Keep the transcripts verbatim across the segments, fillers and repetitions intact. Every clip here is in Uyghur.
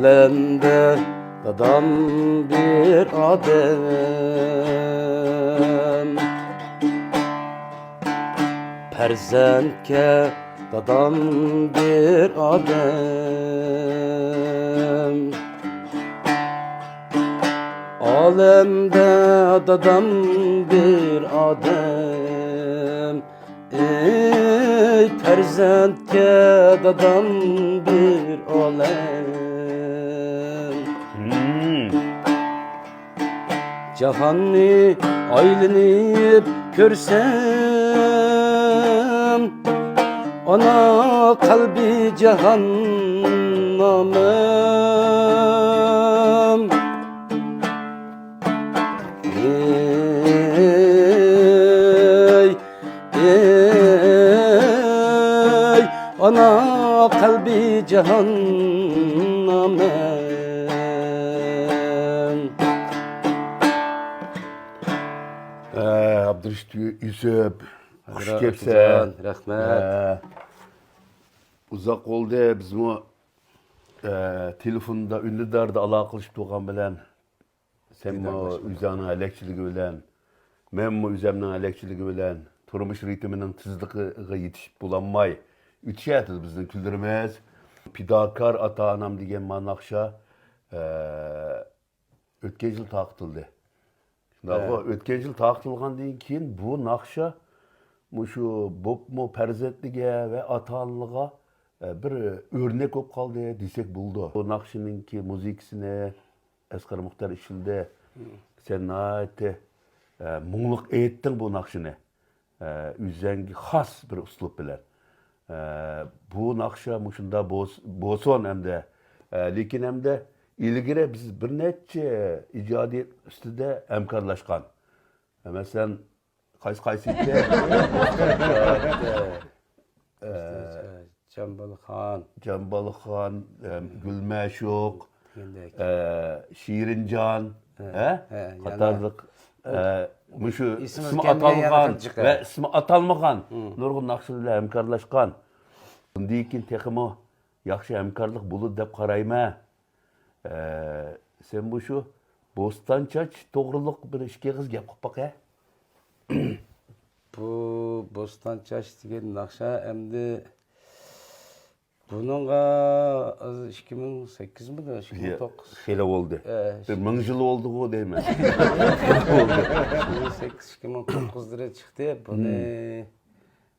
ئەمدى دادام بىر ئادەم، پەرزەنتكە دادام بىر ئادەم. ئالەمدە دادام بىر ئادەم. ئەي پەرزەنتكە دادام بىر ئالەم. Hmm. جاھاننى ئايلىنىپ كۆرسەم، ئانا قەلبى جاھاننامەم. ئەي، ئەي، ئانا قەلبى جاھاننامەم. ھە، ئابدۇرېشىت يۈسۈپ، خۇش كەپسەن. ئاكىجان، رەھمەت. ھە. ئۇزاق بولدى، بىزمۇ، ئە، تېلېفوندا، ئۈندىداردا ئالاقىلىشىپ تۇرغان بىلەن، سەنمۇ ئۆزۈڭنىڭ ھەلەكچىلىكى بىلەن، مەنمۇ ئۆزۈمنىڭ ھەلەكچىلىكى بىلەن تۇرمۇش رىتىمىنىڭ تېزلىكىگە يېتىشىپ بولالماي ئۆتۈشەتتى بىزنىڭ كۈنلىرىمىز. پىداكار ئاتا-ئانام دېگەن ما ناخشا، ئە، ئۆتكەن يىل تارقىتىلدى. شۇنداققۇ؟ ھە. ئۆتكەن يىل تارقىتىلغاندىن كېيىن بۇ ناخشا مۇشۇ بولۇپمۇ پەرزەنتلىگە ۋە ئاتا-ئانىلىغا، ئە، بىر ئۆرنەك بولۇپ قالدى دېسەك بولىدۇ. بۇ ناخشىنىڭكى مۇزىكىسىنى ئەسقەر مۇختار ئىشلىدى. مم. سەن ناھايىتى، ئە، مۇڭلۇق ئېيتتىڭ بۇ ناخشىنى. ئە، ئۆزۈڭگە خاس بىر ئۇسلۇب بىلەن. ئە، بۇ ناخشا مۇشۇنداق بولس-، بولسۇن ئەمدى. ئە، لېكىن ئەمدى ئىلگىرى بىز بىر نەچچە ئىجادىيەت ئۈستىدە ھەمكارلاشقان. مەسىلەن، قايسى قايسى ئىكەن؟ ئە، جامبالخان. جامبالخان، ئە، گۈلمەشۇق، دېگەندەك. ئە، شېرىنجان، ھە، ھە؟ ھە، يەنە قاتارلىق، ئە، مۇشۇ ئىسمى ئاتالغان ۋە ئىسمى ئاتالمىغان نۇرغۇن ناخشىلار بىلەن ھەمكارلاشقان. بۇندىن كېيىن تېخىمۇ ياخشى ھەمكارلىق بولىدۇ دەپ قارايمەن. ئە، سەن مۇشۇ بوستان چاچ توغرىلىق بىر ئىككى ئېغىز گەپ قىلىپ باقە. بۇ بوستان چاچ دېگەن ناخشا ئەمدى بۇنىڭغا ئىككى مىڭ سەككىزمىدى، ئىككى مىڭ توققۇز. خېلى بولدى. ئە، بىر مىڭ يىل بولدىغۇ دەيمەن. خېلى بولدى. ئىككى مىڭ سەككىز، ئىككى مىڭ توققۇزلىرى چىقتى. بۇنى،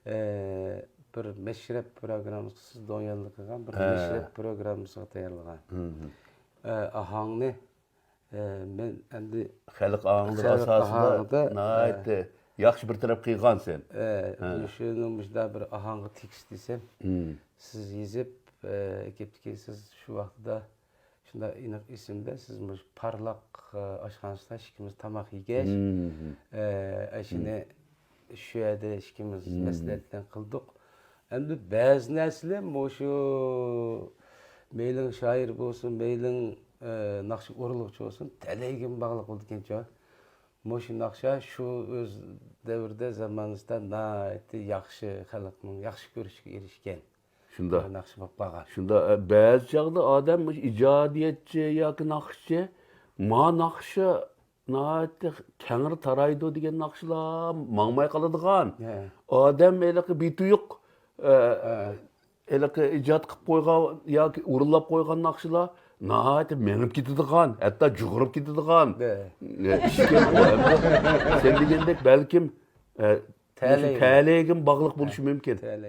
ئە، بىر مەشرەپ پروگراممىسى، سىز دونيانلىق قىلغان بىر مەشرەپ پروگراممىسىغا تەييارلىغان. ئە، ئاھاڭنى ئە، مەن ئەمدى خەلق ئاھاڭلىرى ئاساسىدا ناھايىتى ياخشى بىر تەرەپ قىلغانسەن. ئە، مۇشۇنى مۇشۇنداق بىر ئاھاڭغا تېگىش دېسەم، سىز يېزىپ، ئە، ئەكەپتىكەنسىز شۇ ۋاقتىدا. شۇنداق ئېنىق ئېسىمدە، سىز مۇشۇ پارلاق، ئە، ئاشخانىسىدا ئىككىمىز تاماق يېگەچ، ئە، ئاشۇنى شۇ يەردە ئىككىمىز مەسلىھەت بىلەن قىلدۇق. ئەمدى بەزى نەرسىلەر مۇشۇ مەيلىڭ شائىر بولسۇن، مەيلىڭ، ئە، ناخشا ئورۇنلىغۇچى بولسۇن، تەلەيگىمۇ باغلىق بولىدىكەنچۇ. مۇشۇ ناخشا شۇ ئۆز دەۋرىدە، زامانىسىدا ناھايىتى ياخشى، خەلقنىڭ ياخشى كۆرۈشىگە ئېرىشكەن. شۇنداق. ناخشا بولۇپ قالغان. شۇنداق، ئە، بەزى چاغدا ئادەم مۇشۇ ئىجادىيەتچى ياكى ناخشىچى، ما ناخشا ناھايىتى كەڭرى تارايدۇ دېگەن ناخشىلار ماڭماي قالىدىغان. ھە. ئادەم ھېلىقى بىتۇيۇق، ئە، ھە. ھېلىقى ئىجاد قىلىپ قويغان ياكى ئورۇنلاپ قويغان ناخشىلار ناھايىتى مېڭىپ كېتىدىغان، ھەتتا جۇغۇرۇپ كېتىدىغان، ھە. ئە، ئىشكەن بۇ. ئەمدى سەن دېگەندەك بەلكىم، ئە، مۇشۇ تەلەيگە. تەلەيگىمۇ باغلىق بولۇشى مۇمكىن. تەلەي.